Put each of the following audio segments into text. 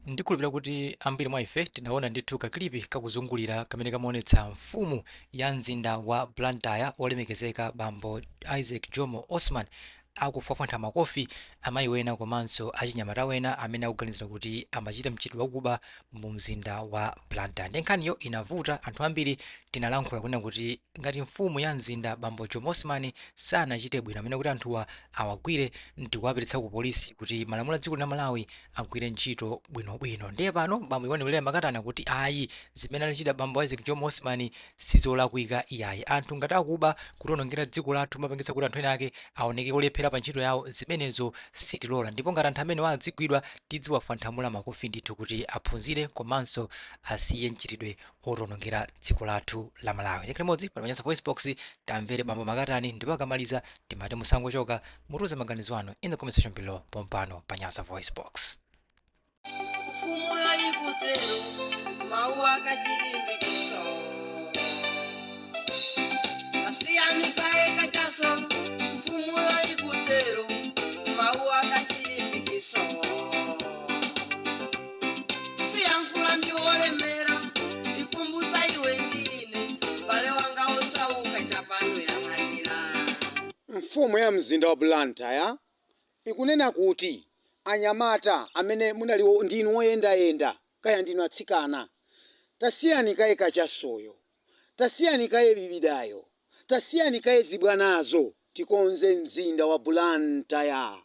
Ndikhulupirira kuti ambiri mwa ife tinaona ndithu ka clip kakuzungulira kamene kamaonetsa mfumu ya mzinda wa Blantyre, olemekezeka bambo Isaac Jomo Osman, akufwafwantha makofi amayi wena komanso achinyamata wena amene akuganizira kuti amachita mchitidwe wakuba mu mzinda wa Blantyre. Ndi nkhaniyo inavuta anthu ambiri, tinalankhula kunena kuti ngati mfumu ya mzinda bambo Jomo Osman sanachite bwino, amene kuti anthuwa awagwire ndikuwapititsa ku polisi kuti malamulo a dziko la Malawi agwire ntchito bwinobwino. Ndiye pano bambo Emmanuel Makatani kuti ayi, zimene anachita bambo Isaac Jomo Osman sizolakwika iyayi. Anthu ngati akuba, kutionongera dziko lathu, mapangitsa kuti anthu ena ake aoneke olephera pa ntchito yawo, zimenezo sitilola. Ndipo ngati anthu amene adzigwidwa, tidziwafwanthamula makofi ndithu kuti aphunzire komanso asiye mchitidwe otionongera dziko lathu la Malawi. Ndikhala limodzi pano pa Nyasa Voice Box, tamvere bambo Makatani, ndipo akamaliza timati musangochoka, mutiuze maganizo anu in the comment section below pompano pa Nyasa Voice Box. Mfumu yayikutero mawu akachilimbikiso kasiyani kaye kachaso. Mfumu yayikutero mawu akachilimbikiso siyankhula ndi olemera, ikumbutsa iwe ndine bale wanga osauka chapano yang'anira. Mfumu ya mzinda wa Blantyre ikunena kuti anyamata amene munali ndinu oyendayenda, kaya ndinu atsikana, tasiyani kaye kachasoyo, tasiyani kaye bibidayo, tasiyani kaye zibwanazo, tikonze mzinda wa Blantyre.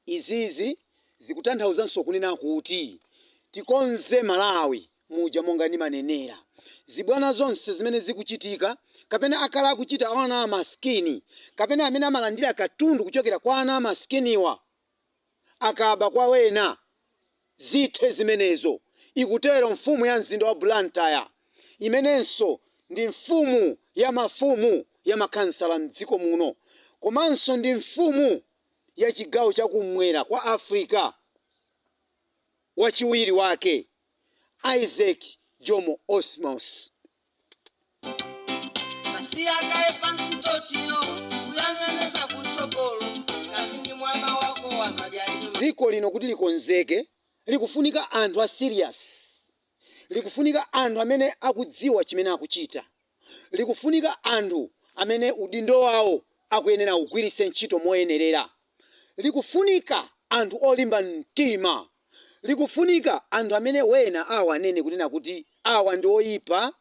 Izizi zikutanthauzanso kunena kuti tikonze Malawi muja monga ndimanenera. Zibwana zonse zimene zikuchitika kapena akhala akuchita ana amaskini kapena amene amalandira katundu kuchokera kwa ana amaskiniwa akaba kwa wena, zithe zimenezo, ikutero mfumu ya mzinda wa Blantyre, imenenso ndi mfumu ya mafumu ya makhansala mdziko muno, komanso ndi mfumu ya chigawo chakummwera kwa Africa, wachiwiri wake Isaac Jomo Osman. Kasiya kaye pansi totiyo kuyang'aneza kusokolo kazi ndi mwana wako wazadya nyuma. Dziko lino kuti likonzeke likufunika anthu a serious, likufunika anthu amene akudziwa chimene akuchita, likufunika anthu amene udindo wawo akuyenera kugwiritsa ntchito moyenerera, likufunika anthu olimba mtima, likufunika anthu amene wena awa anene kunena kuti awa ndi oyipa,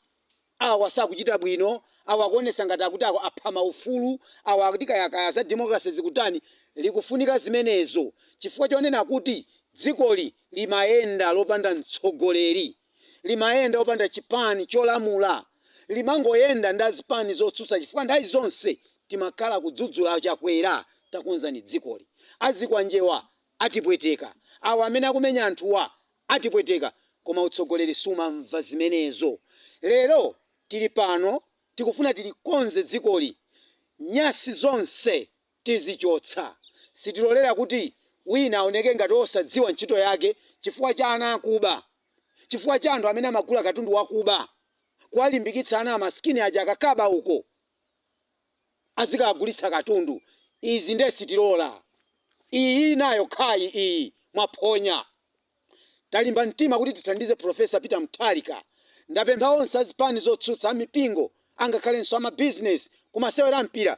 awa sakuchita bwino, awa akuonesa ngati akuti ako apha maufulu, awa akuti kayakaya za democracy zikutani. Likufunika zimenezo chifukwa chonena kuti dzikoli limayenda lopanda mtsogoleri, limayenda lopanda chipani cholamula, limangoyenda ndi azipani zotsutsa, chifukwa nthawi zonse timakhala kudzudzula Chakwera, takonzani dzikoli, azikwanjewa atipweteka, awa amene akumenya anthuwa atipweteka, koma utsogoleri sumamva zimenezo. Lero tili pano, tikufuna tilikonze dzikoli, nyasi zonse tizichotsa. Sitilolera kuti wina aoneke ngati osadziwa ntchito yake chifukwa cha ana akuba, chifukwa cha anthu amene amagula katundu wakuba, kuwalimbikitsa ana amaskini aja akakaba uko azikagulitsa katundu. Izi nde sitilola. Iyi nayo khayi iyi mwaphonya. Talimba mtima kuti tithandize Professor Peter Mutharika. Ndapempha onse azipani zotsutsa, amipingo, angakhalenso amabizinesi, kumasewera mpira,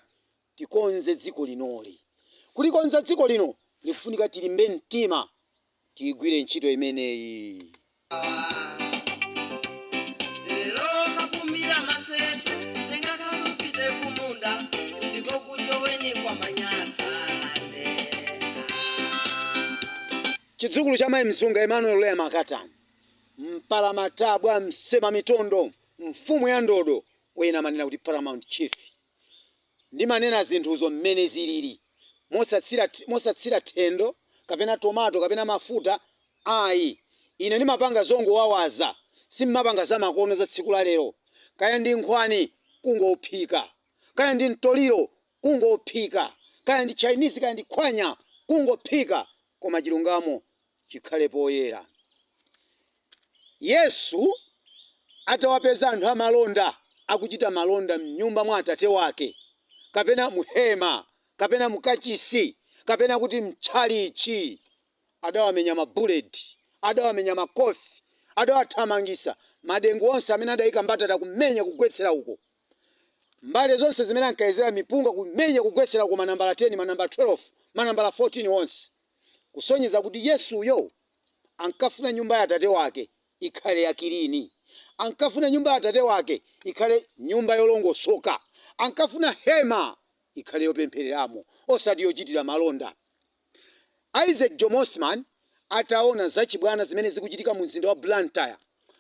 tikonze dziko linoli. Kulikonza dziko lino likufunika tilimbe mtima, tiyigwire ntchito imeneyi. Lero kapumira masese sengakazupite kumunda ndiko kujoweni kwa manyasande. Chidzukulu cha mayi Mzunga, Emmanuel Leya Makatani, mpalamatabwa, msema mitondo, mfumu ya ndodo, wena amanena kuti paramount chief. Ndimanena zinthuzo mmene zilili, mosatsira thendo kapena tomato kapena mafuta ayi. Ine ndimapanga zongowawaza, simmapanga zamakono za tsiku la lero. Kaya ndi nkhwani, kungophika, kaya ndi mtoliro, kungophika, kaya ndi Chinese, kaya ndi khwanya, kungophika, koma chilungamo chikhale poyera. Yesu atawapeza anthu amalonda akuchita malonda mnyumba mwa atate wake, kapena muhema, kapena mukachisi, kapena kuti mtchalichi, adawamenya mabuleti. Adawamenya makofi, adawathamangisa. Madengu onse amene adayika mbatata kumenya kugwetsera uko, mbale zonse zimene ankayezera mipunga kumenya kugwetsera uko, manambala 10, manambala 12, manambala 14 onse, kusonyeza kuti Yesuyo ankafuna nyumba ya atate wake ikhale ya clean, ankafuna nyumba ya atate wake ikhale nyumba yolongosoka, ankafuna hema ikhale yopemphereramo osati yochitira malonda. Isaac Jomo Osman ataona zachibwana zimene zikuchitika mu mzinda wa Blantyre,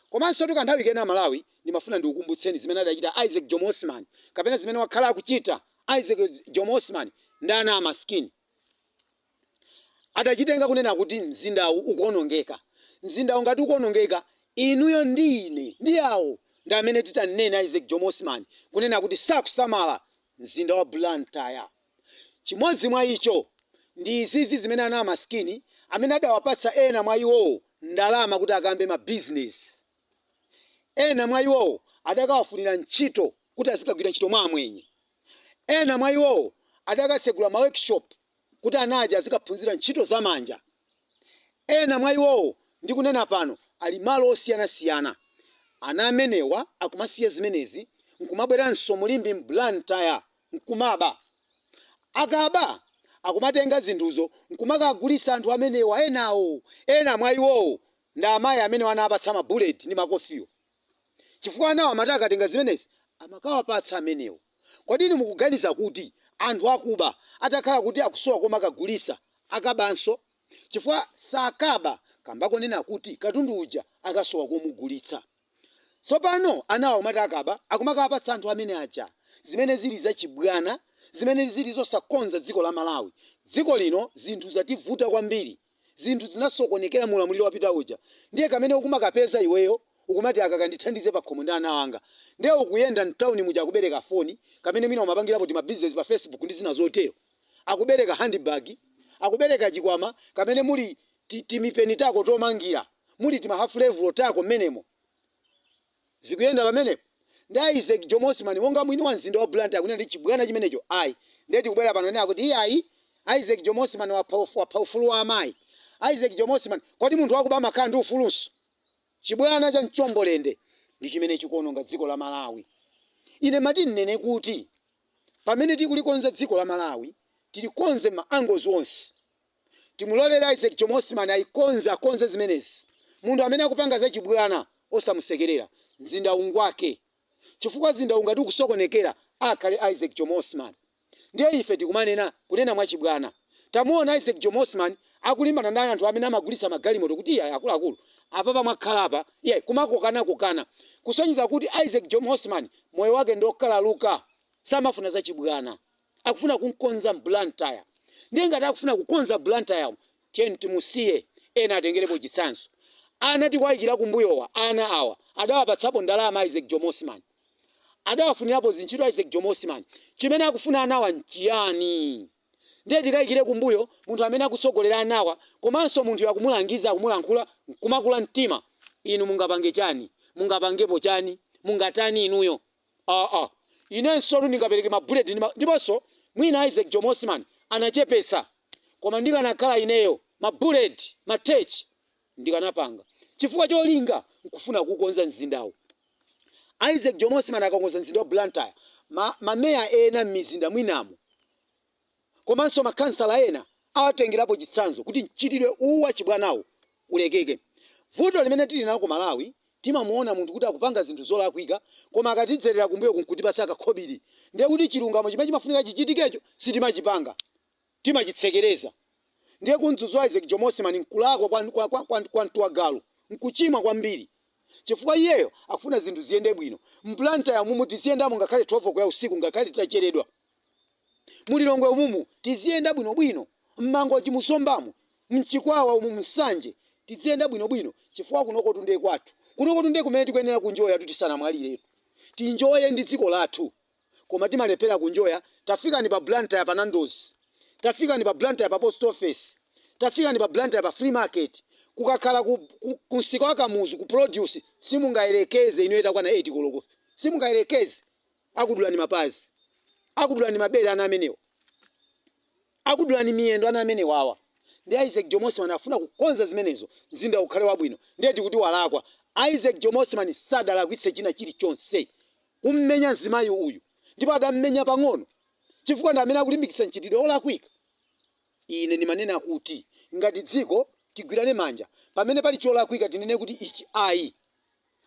komanso tukanthawi kena Malawi, ndimafuna ndikukumbutseni zimene adachita Isaac Jomo Osman kapena zimene wakhala akuchita Isaac Jomo Osman ndi ana amaskini. Adachitenga kunena kuti mzindawu ukuonongeka. Mzindawu ngati ukuonongeka, inuyo ndi ine ndi awo ndi amene titanena Isaac Jomo Osman kunena kuti sakusamala mzinda wa Blantyre. Chimodzi mwa icho ndi izizi zimene ana amaskini amene adawapatsa ena mwa iwowo ndalama kuti akambe mabizinesi, ena mwa iwowo adakawafunira ntchito kuti azikagwira ntchito mwa amwenye, ena mwa iwowo adakatsegula ma workshop kuti anaja azikaphunzira ntchito zamanja, ena mwa iwowo ndikunena pano ali malo osiyanasiyana. Ana amenewa akumasiya zimenezi nkumabweranso mulimbi m'Blantyre nkumaba. Akaba akumatenga zinthuzo nkumakagulisa anthu amenewa enawo. Ena mwa iwowo ndi amayi amene anapatsa mabuleti ndi makofiwo, chifukwa anawo amati akatenga zimenezi amakawapatsa amenewo. Kodi inu mukuganiza kuti anthu akuba atakhala kuti akusowa koma akagulisa akabanso? Chifukwa sakaba kamba konena kuti katundu uja akasowa komugulitsa. Tsopano anawo amati akaba akumakawapatsa anthu amene aja, zimene zili zachibwana, zimene zili zosakonza dziko la Malawi. Dziko lino zinthu zativuta kwambiri, zinthu zinasokonekera mulamuliro wapita uja. Ndiye kamene ukumakapeza iweyo ukumati aka kandithandize pa khomo ndi ana anga, ndiye ukuyenda mtawuni muja akubereka foni kamene mwina umapangirapo ti mabizinesi pa Facebook ndi zina zotero, akubereka handbag, akubereka chikwama kamene muli timipeni tako tomangira, muli tima half level tako mmenemo, zikuyenda pamenepo. Ndi Isaac Jomo Osman monga mwini wa mzinda wa Blantyre akunena ndi chibwana chimenecho ayi. Ndiye tikubwera pano nena kuti iyayi, Isaac Jomo Osman wapha ufulu wa amayi. Isaac Jomo Osman, kodi munthu wakuba amakhala ndi ufulunso? Chibwana cha mchombolende ndi chimene chikuononga dziko la Malawi. Ine mati nnene kuti pamene tikulikonza dziko la Malawi, tilikonze ma angles onse. Timulolere Isaac Jomo Osman ayikonze, akonze zimenezi. Munthu amene akupanga zachibwana osamusekerera. Mzinda ungwake, chifukwa mzinda ungati ukusokonekera akhale Isaac Jomo Osman. Ndiye ife tikumanena kunena mwachibwana. Tamuona Isaac Jomo Osman akulimbana ndi anthu amene amagulitsa magalimoto kuti iyayi, akuluakulu, apapa mwakhala apa iyayi, kumakokanakokana, kusonyeza kuti Isaac Jomo Osman moyo wake ndi okalaluka, samafuna zachibwana, akufuna kunkonza Blantyre. Ndiye ngati akufuna kukonza Blantyre, tiyeni timusiye, ena atengerepo chitsanzo. Ana tikuwayikira kumbuyowa, ana awa adawapatsapo ndalama Isaac Jomo Osman, adawafunirapo zintchito Isaac Jomo Osman. Chimene akufuna anawa nchiyani? Ndiye tikayikire kumbuyo munthu amene akutsogolera anawa, komanso munthu akumulangiza, akumulankhula nkumakula mtima. Inu mungapange chani? Mungapangepo chani? Mungatani inuyo? Aa, inenso ndingapereke mabuleti ndiponso mwina Isaac Jomo Osman anachepetsa, koma ndikanakhala ineyo mabuleti matechi ndikanapanga, chifukwa cholinga nkufuna kukonza mzindawu. Isaac Jomo Osman akakonza mzinda wa Blantyre, mameya ena m'mizinda mwinamo komanso makhansala ena awatengerapo chitsanzo kuti mchitidwe uwu wachibwanawo ulekeke. Vuto limene tili nalo ku Malawi, timamuona munthu kuti akupanga zinthu zolakwika, koma akatidzerera kumbuyo kunkutipatsa kakhobiri, ndiye kuti chilungamo chimene chimafunika chichitikecho sitimachipanga, timachitsekereza. Ndiye kumdzudzula Isaac Jomo Osman nkulakwa kwa mtuwagalu, nkuchimwa kwambiri, chifukwa iyeyo akufuna zinthu ziyende bwino. M'Blantyre mumu tiziyendamo ngakhale 12 kuya usiku, ngakhale titacheredwa. Mulilongwe umumu tiziyenda bwinobwino, mMangochi, muSombamo, mChikwawa umu, mSanje tiziyenda bwinobwino, chifukwa kunoko tunde kwathu, kunoko tunde kumene tikuyenera kunjoya tisanamwaliretu, tinjoye ndi dziko lathu, koma timalephera kunjoya. Tafikani pa Blantyre pa Nandos, tafikani pa Blantyre pa post office, tafikani pa Blantyre pa free market, kukakhala ku msika wa Kamuzu ku produce, simungayerekeze inu itakwana 8 koloko, simungayerekeze. Akudulani mapazi, akudulani mabere ana amenewa, akudulani miyendo ana amenewawa. Ndi Isaac Jomo Osman afuna kukonza zimenezo, mzinda ukhale wabwino. Ndiye tikuti walakwa. Isaac Jomo Osman sadalakwitse china chilichonse kummenya mzimayi uyu, ndipo adammenya pang'ono chifukwa ndi amene akulimbikitsa mchitidwe olakwika. Ine ndimanena kuti ngati dziko tigwirane manja, pamene pali cholakwika tinene kuti ichi ayi.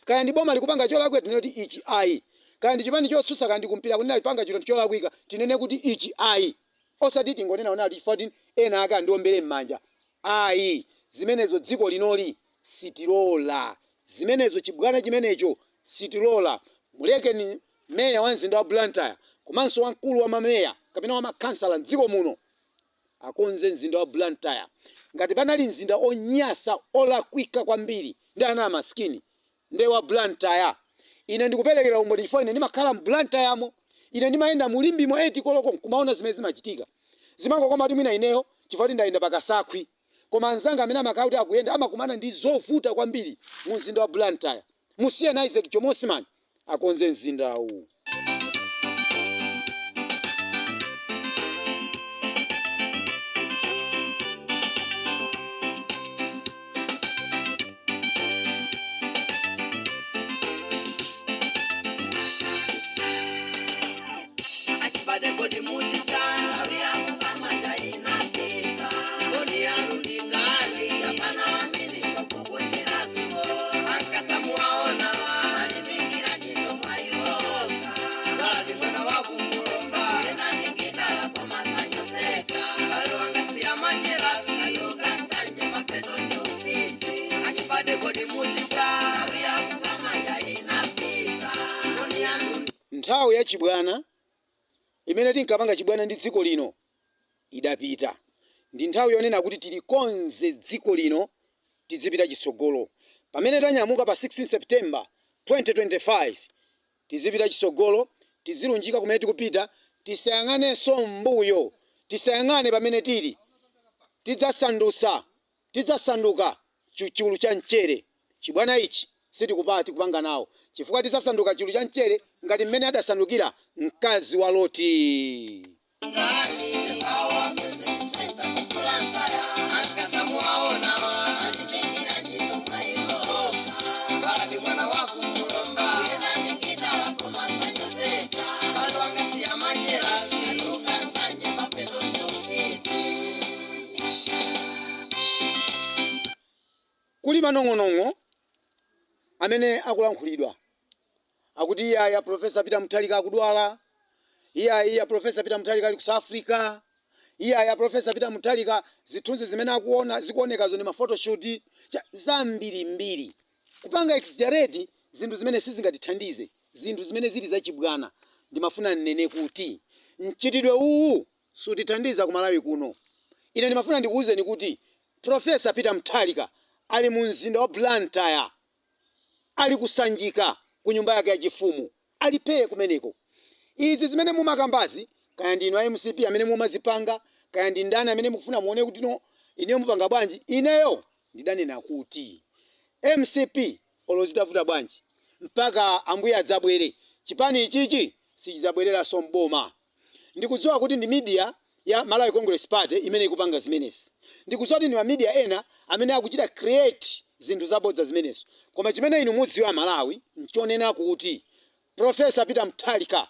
Kaya ndi boma likupanga cholakwika, tinene kuti ichi ayi. Kaya ndi chipani chotsutsa, kaya ndi kumpira, kunena panga chinthu cholakwika, tinene kuti ichi ayi. Osati tingonena ona kuti chifukwa ena ake andiombere m'manja, ayi. Zimenezo dziko linoli sitilola zimenezo, chibwana chimenecho sitilola. Mulekeni meya wa mzinda wa Blantyre komanso wamkulu wa mameya kapena wa makhansala mdziko muno akonze mzinda wa Blantyre. Ngati panali mzinda onyasa, olakwika kwambiri ndi ana amaskini, nde wa Blantyre. Ine ndikuperekera umboni chifukwa ine ndimakhala mu Blantyremo. Ine ndimayenda mu Limbimo 8 koloko nkumaona zimene zimachitika. Zimangokoma kuti mwina ineyo chifukwa kuti ndayenda pakasakhwi, koma anzanga amene amakhala kuti akuyenda amakumana ndi zovuta kwambiri mu mzinda wa Blantyre. Musiyeni Isaac Jomo Osman akonze mzindawu. Achipade kodi muchichana uyakufamanja inapisa kodi yarundingani apana waminisho kukuchirasuo akasamuwaona alimingira chito mwaiwoka baladi mwana wakumulomba enaningidalakomasanyoseka balwangasiya majerasi alukansanje mapeto ndiufiti achipade kodi muchichana uyakufamanja inapisa kodi yarundi. Nthawi yachibwana imene tinkapanga chibwana ndi dziko lino idapita. Ndi nthawi yonena kuti tilikonze dziko lino, tizipita chitsogolo. Pamene tanyamuka pa 16 September 2025, tizipita chitsogolo, tizilunjika kumene tikupita, tisayang'anenso mbuyo, tisayang'ane pamene tili. Tidzasanduka chulu cha mchere. Chibwana ichi sitikupati kupanga nawo, chifukwa tidzasanduka chulu cha mchere ngati mmene adasandukira mkazi wa Loti. Ngani Power Music Center kukulanzaya akasamuwaona alimingira chito mwaiwoka baladi mwana wakumulomba enaningidalakomasanyoseka balwangasiya majerasi alukansanje mapeto ndiufiti. Kuli manong'onong'o amene akulankhulidwa akuti iyaya Professor Peter Mutharika akudwala, iyaya Professor Peter Mutharika ali ku South Africa, iyaya Professor Peter Mutharika zithunzi zimene akuona zikuonekazo ndi ma photoshoot zambirimbiri, kupanga exaggerate zinthu zimene sizingatithandize, zinthu zimene zili zachibwana. Ndimafuna nnene kuti mchitidwe uwu sutithandiza ku Malawi kuno. Ine ndimafuna ndikuwuzeni kuti Professor Peter Mutharika ali mu mzinda wa Blantyre, ali kusanjika ku nyumba yake yachifumu, ali peye kumeneko. Izi zimene mumakambazi, kaya ndinu a MCP amene mumazipanga, kaya ndi ndani amene mukufuna muone kuti no ineyo mupanga bwanji, ineyo ndidanena kuti MCP olo zitavuta bwanji mpaka ambuye adzabwere, chipani ichichi sichidzabwereranso mboma. Ndikudziwa kuti ndi media ya Malawi Congress Party imene ikupanga zimenezi, ndikudziwa kuti ndi ma media ena amene akuchita create zinthu zabodza zimenezo, koma chimene inu mudziwa Malawi nchonena kuti Professor Peter Mutharika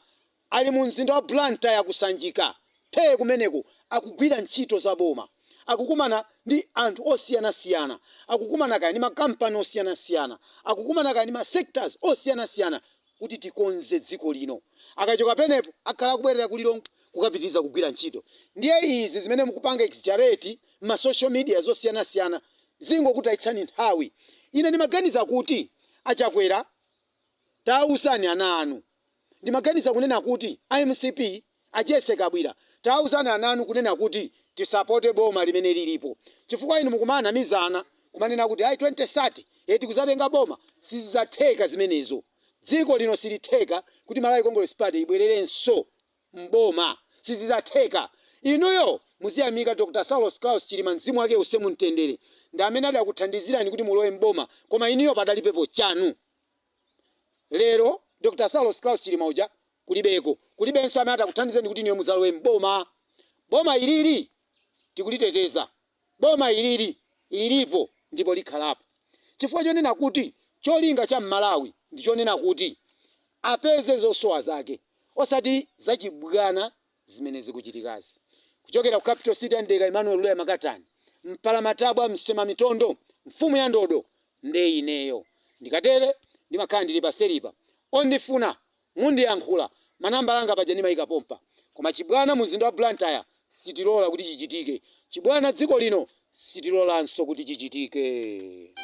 ali mu mzinda wa Blantyre kusanjika phee kumeneko, akugwira ntchito za boma, akukumana ndi anthu osiyanasiyana, akukumana kaya ndi makampani osiyanasiyana, akukumana kaya ndi ma sectors osiyanasiyana kuti tikonze dziko lino. Akachoka penepo akhala akubwerera ku Lilongwe kukapitiriza kugwira ntchito. Ndiye izi zimene mukupanga exaggerate ma social media zosiyanasiyana zingokutayitsani nthawi. Ine ndimaganiza kuti achakwera taawuzani ana anu, ndimaganiza kunena kuti iMCP achese kabwira taawuzani ana anu kunena kuti tisapote boma limene lilipo, chifukwa inu mukumanamizana kumanena kuti ayi 2030 eti kuzatenga boma. Sizidzatheka zimenezo. Dziko lino silitheka kuti Malawi Congress Party ibwererenso mboma, sizidzatheka. Inuyo muziyamika Dr Saulos Klaus Chilima, mzimu wake use mumtendere, ndi amene adakuthandizirani kuti mulowe mboma, koma inuyo padalipepo chanu. Lero Dr Saulos Klaus Chilima uja kulibeko, kulibenso amene atakuthandizeni kuti inuyo muzalowe mboma. Boma ilili tikuliteteza, Boma ilili lilipo ndipo likhalapo chifukwa chonena kuti cholinga cha Mmalawi ndi chonena kuti apeze zosowa zake, osati zachibwana zimene zikuchitikazi. Kuchokera ku Capital City ya Ndeka, Emmanuel Luya Makatani, Mpalamatabwa, Msema Mitondo, mfumu ya ndodo nde ineyo. Ndikatere ndimakhala ndili paselipa, ondifuna mundiyankhula, manambala anga paja ndimayika pompa. Koma chibwana mumzinda wa Blantyre sitilola kuti chichitike. Chibwana dziko lino sitilolanso kuti chichitike.